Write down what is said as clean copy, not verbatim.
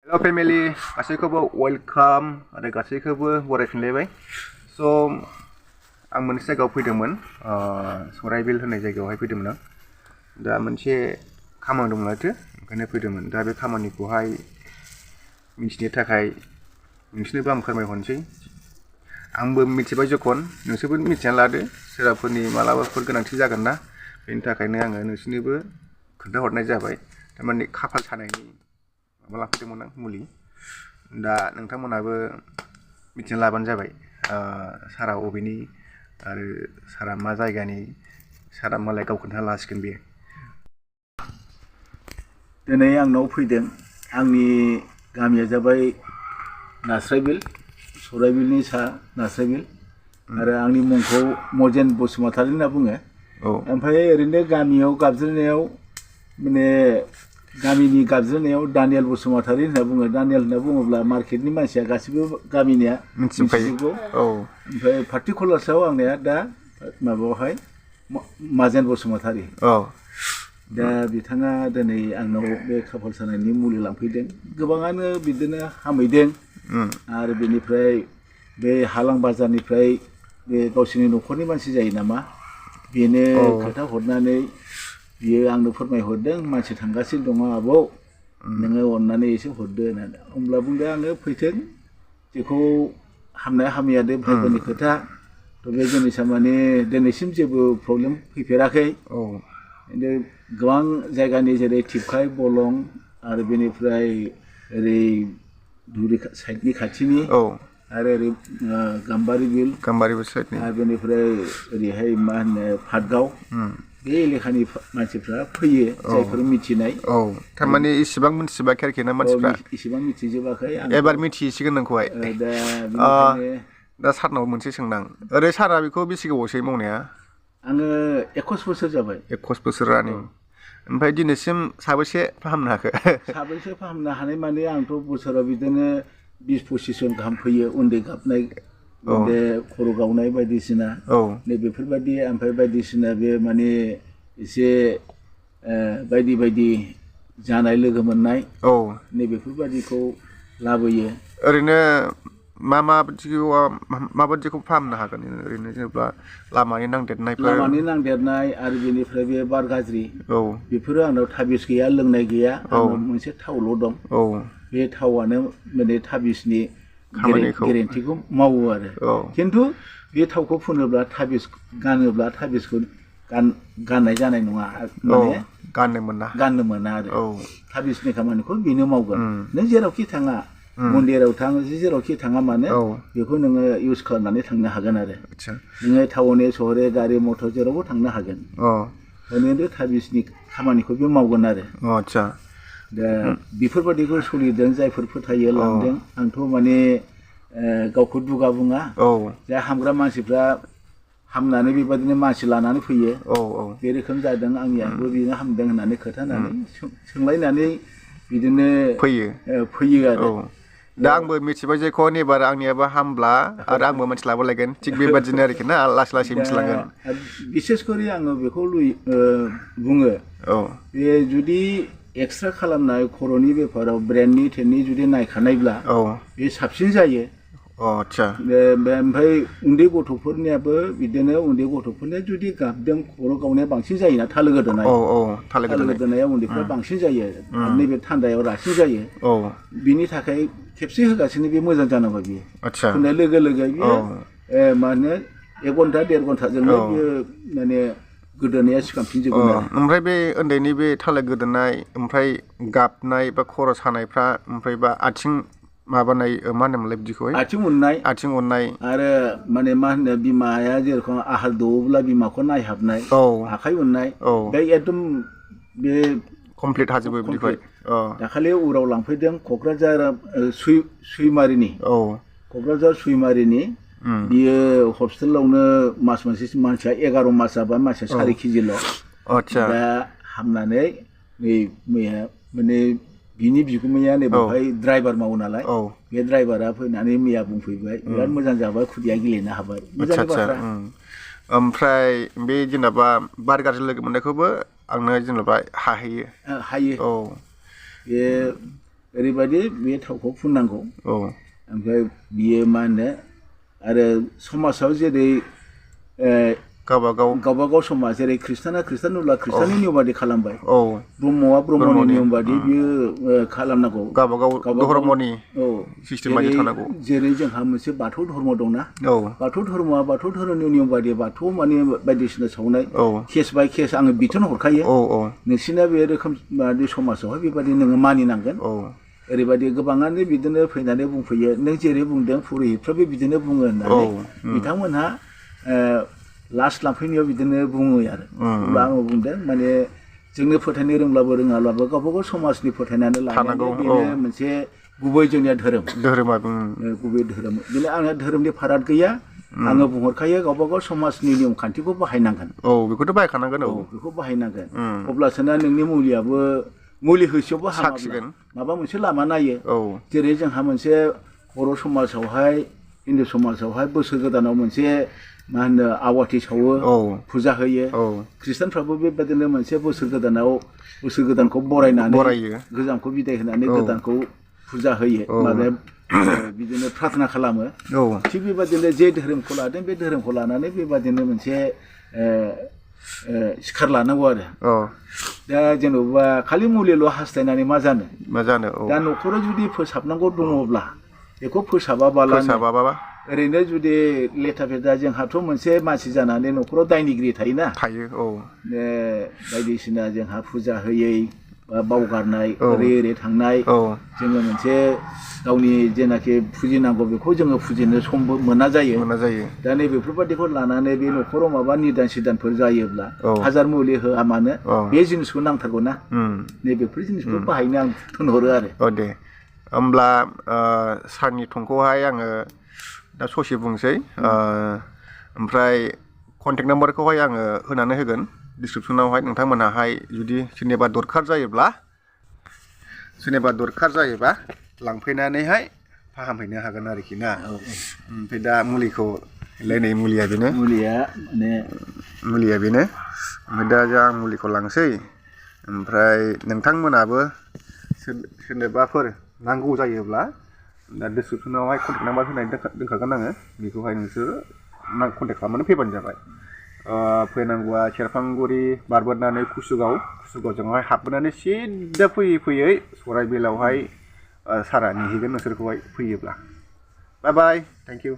Hello family, गासैखौबो welcome आरो गासैखौबो बरायफिनलायबाय। स' आं मोनसे जायगायाव फैदोंमोन, सराइबिल होननाय जायगायावहाय फैदोंमोन आं। दा मोनसे खामानि दंमोन आरो ओंखायनो फैदोंमोन। दा बे खामानिखौहाय मिथिनो थाखाय नोंसोरनोबो आं फोरमायहरनोसै। आंबो मिथिबाय जखन नोंसोरबो मिथिनानै लादो, सोरबाफोरनि मालाबाफोर गोनांथि जागोन ना, बेनि थाखायनो आङो नोंसोरनोबो खोन्थाहरनाय जाबाय। थारमाने खाफाल सानायनि माबा लाफैदोंमोन आं मुलि। दा नोंथांमोनहाबो मिथिना लाबानो जाबाय सारा अबेनि आरो सारा मा जायगानि, सारा मालाय गाव खोन्थाना लासिगोन बेयो। दिनै आंनाव फैदों। आंनि गामिया जाबाय नास्राइबिल, सराइबिलनि सा नास्राइबिल, आरो आंनि मुंखौ मजेन बसुमतारी होनना बुङो। ओमफ्राय ओरैनो गामियाव गाबज्रिनायाव माने गामिनि गाबज्रिनायाव दानियेल बसुमतारी होनना बुङो। दानियेल होनना बुङोब्ला मार्केटनि मानसिया गासिबो गामिनिया मिथिजोबगौ। ओमफ्राय पार्टिकुलार्सआव आंनिया दा माबायावहाय माजेन बसुमतारी। दा बिथाङा दिनै आंनाव बे खाफाल सानायनि मुलि लांफैदों। गोबाङानो बिदिनो हामहैदों। आरो बेनिफ्राय बे हालां बाजारनिफ्राय बे गावसोरनि न'खरनि मानसि जायो नामा, बेनो खोन्थाहरनानै बियो आंनो फोरमायहरदों, मानसि थांगासिनो दङ आबौ, नोङो अननानै एसे हरदो होननानै। होमब्ला बुंदो आङो फैथों, जेखौ हामनाया हामैयादो भाग्यनि खोथा। थ' बे जिनिसा माने दिनैसिम जेबो प्रब्लेम फैफेराखै। खिन्थु गोबां जायगानि जेरै टिपकाय बलं आरो बेनिफ्राय ओरै धुबुरी साइडनि खाथिनि आरो ओरै गाम्बारि बिल साइडनि आरो बेनिफ्राय ओरैहाय मा होनो पाटगाव, बे एलेखानि मानसिफ्रा फैयो, जायफोर मिथिनाय। थारमाने इसिबां मिथिजोबाखै आरोखि ना मानसिफ्रा। इसिबां मिथिजोबाखै। एबार मिथिसिगोन नोंखौहाय। दा बेनिखायनो दा सारनाव मोनसे सोंदां, ओरै सारा बेखौ बेसे गोबावसै मावनाया? आङो 21 बोसोर जाबाय। 21 बोसोर रानिं। ओमफ्राय दिनैसिम साबेसे फाहामनो हाखो? साबैसे फाहामनो हानाय माने आंथ' बोसोराव बिदिनो 20-25 जन गाहाम फैयो। उन्दै गाबनाय, उन्दै खर' गावनाय बायदिसिना, नै बेफोरबायदि। ओमफ्राय बायदिसिना बे माने एसे बायदि बायदि जानाय लोगो मोननाय, नै बेफोरबायदिखौ लाबोयो। ओरैनो माबायदिखौ फाहामनो हागोन ओरैनो, जेनेबा लामानि नांदेरनायफोर? लामानि नांदेरनाय आरो बेनिफ्राय बे बार गाज्रि, बेफोरो आंनाव थाबिस गैया, लोंनाय गैया। आंनाव मोनसे थावल' दं। बे थावआनो माने थाबिसनि गेरेन्टिखौ मावो आरो। खिन्थु बे थावखौ फुनोब्ला, थाबिस गानोब्ला थाबिसखौ गाननाय जानाय नङा, माने गाननो मोना आरो। थाबिसनि खामानिखौ बेनो मावगोन। नों जेरावखि थाङा, मन्दिराव थां, जेरावखि थाङा मानो, बेखौ नोङो इउज खालामनानै थांनो हागोन आरो। नोङो टाउन सहरे गारि मटर जेरावबो थांनो हागोन। ओरैनो थाबिसनि खामानिखौ बे मावगोन आरो। दा बेफोरबायदिखौ सोलिदों, जायफोर फोथायो लांदों। आंथ' माने गावखौ दुगा बुङा। जा हामग्रा मानसिफ्रा हामनानै बेबायदिनो मानसि लानानै फैयो। बे रोखोम जादों आंनियाबो, बेनो हामदों होननानै खोथानानै सोंलायनानै बिदिनो फैयो आरो। दा आंबो मिथिबाय जे एबार आंनियाबो हामब्ला आरो आंबो मानसि लाबोलायगोन, थिग बेबादिनो आरोखि ना, लासै लासै मिथिलांगोन। बिसेस करि आङो बेखौ बुङो, बे जुदि एक्सरे खालामनाय खर'नि बेफाराव ब्रेननि टेननि जुदि नायखानायब्ला बे साबसिन जायो। ओमफ्राय उन्दै गथ'फोरनियाबो बिदिनो, उन्दै गथ'फोरनिया जुदि गाबदों, खर' गावनाया बांसिन जायोना, थालो गोदोनाय। थालो गोदोनाया उन्दैफ्रा बांसिन जायो, नैबे थान्दायाव रासिन जायो। बिनि थाखाय खेबसे होगासिनो बे मोजां जानांगौ। बियो होननाय लोगो लोगो बियो मा होनो 1 घन्टा 1.5 घन्टाजोंनो बियो माने गोदोनाया सिखांफिनजोबगोन आरो। ओमफ्राय बे उन्दैनि बे थालो गोदोनाय, ओमफ्राय गाबनाय बा खर' सानायफ्रा, ओमफ्राय बा आथिं माबानाय, मा होनोमोनलाय बिदिखौहाय? आथिं अननाय आरो माने मा होनो, बिमाया जेरेखम आहार दौवोब्ला बिमाखौ नायहाबनाय, आखाइ अननाय, बे एकदम बे कमप्लिट हाजोबो बिदिखौहाय। दाखालि उराव लांफैदों, क'क्राझार सुइमारिनि। बियो हस्पिटालावनो मास मोनसेसिम, मानसिया 11 मास जाबा, मानसिया 4 केजिल'। दा हामनानै नै मैया माने बिनि बिगुमाया नै बेवहाय ड्राइभार मावो नालाय, बे ड्राइभारा फैनानै मैया बुंफैबाय, बिराद मोजां जाबाय, खुदिया गेलेनो हाबाय। मोजांनि बाथ्रा। ओमफ्राय बे जेनेबा बार गाज्रि लोगो मोननायखौबो आंनो जेनेबा हायो। बे ओरैबायदि बे थावखौ फुननांगौ औ ओमफ्राय बियो मा होनो आरो समाजाव जेरै गावबा गाव समाज जेरै खृष्टाना खृष्टान नुब्ला खृष्टाननि नियम बादि खालामबाय औ ब्रह्मआ ब्रह्मनि नियम बादि बियो खालामनांगौ गावबागाव धर्मनि औ सिस्टेम बायदि थानांगौ जेरै जोंहा मोनसे बाथौ धर्म दंना औ बाथौ धर्मआ बाथौ धर्मनि नियम बायदि बाथौ माने बायदिसिना सावनाय औ केस बाय केस आङो बिथोन हरखायो औ औ नोंसिना बे रोखोम बादि समाजावहाय बेबायदि नोङो मानिनांगोन औ ओरैबायदि गोबाङानो बिदिनो फैनानै बुंफैयो नों जेरै बुंदों पुरहितफ्राबो बिदिनो बुङो होननानै बिथांमोनहा लास्ट लांफैनायाव बिदिनो बुङो आरो अब्ला आङो बुंदों माने जोंनो फोथायनो रोंब्लाबो रोङाब्लाबो गावबागाव समाजनि फोथायनानै लानांगौ बेनो मोनसे गुबै जोंनिया धोरोमा गुबै धोरोम बेनो आंहा धोरोमनि फाराग गैया आङो बुंहरखायो गावबागाव समाजनि नियम खान्थिखौ बाहायनांगोन औ बेखौथ' बाहायखानांगोन औ बेखौ बाहायनांगोन अब्लासोना नोंनि मुलियाबो मुलि होसेयावबो हामाब्ला माबा मोनसे लामा नायो जेरै जोंहा मोनसे बर' समाजावहाय हिन्दु समाजावहाय बोसोर गोदानाव मोनसे मा होनो आवाथि सावो फुजा होयो खृष्टानफ्राबो बेबायदिनो मोनसे बोसोर गोदानखौ बरायनानै गोजामखौ बिदाय होनानै गोदानखौ फुजा होयो माने बिदिनो प्रार्थना खालामो थिग बेबादिनो जे धोरोमखौ लादों बे धोरोमखौ लानानै बेबादिनो मोनसे सिखार लानांगौ आरो दा जेन'बा खालि मुलिल' हास्थायनानै मा जानो दा न'खराव जुदि फोसाबनांगौ दङब्ला बेखौ फोसाबाबालानो ओरैनो जुदि लेथा फेथा जोंहाथ' मोनसे मानसि जानानै न'खराव दायनिगिरि थायोना बायदिसिना जोंहा फुजा होयै बा बावगारनाय ओरै थांनाय जोङो मोनसे गावनि जेनाखि फुजिनांगौ बेखौ जोङो फुजिनो समबो मोना जायो दा नैबेफोरबादिखौ लानानै बे न'खराव माबा निदान सिदानफोर जायोब्ला हाजार मुलि होआ मानो बे जिनिसखौ नांथारगौ ना नैबेफोर जिनिसखौ बाहायनो आं थिनहरो आरो दे होमब्ला सारनि थंखौहाय आङो दा ससे बुंसै ओमफ्राय कन्टेक्ट नाम्बारखौहाय आङो होनानै होगोन डिसक्रिपसनावहाय नोंथांमोनाहाय जुदि सोरनिबा दरखार जायोबा लांफैनानैहाय फाहामहैनो हागोन आरोखि ना ओमफ्राय दा मुलिया बेनो ओमफ्राय दा आं मुलिखौ लांसै ओमफ्राय नोंथांमोनाबो सोरनोबाफोर नांगौ जायोब्ला दा डिसक्रिपसनावहाय कन्टेक्ट नाम्बार होनानै दोनखागोन आङो बेखौहाय नोंसोरो कन्टेक्ट खालामनानै फैबानो जाबाय फैनांगौआ सेरफांगुरि बारबोनानै कुसुगावजोंहाय हाबबोनानै सिदा फैयै सराइबिलावहाय सारा नेहैगोन नोंसोरखौहाय फैयोब्ला बाय बाय थेंक इउ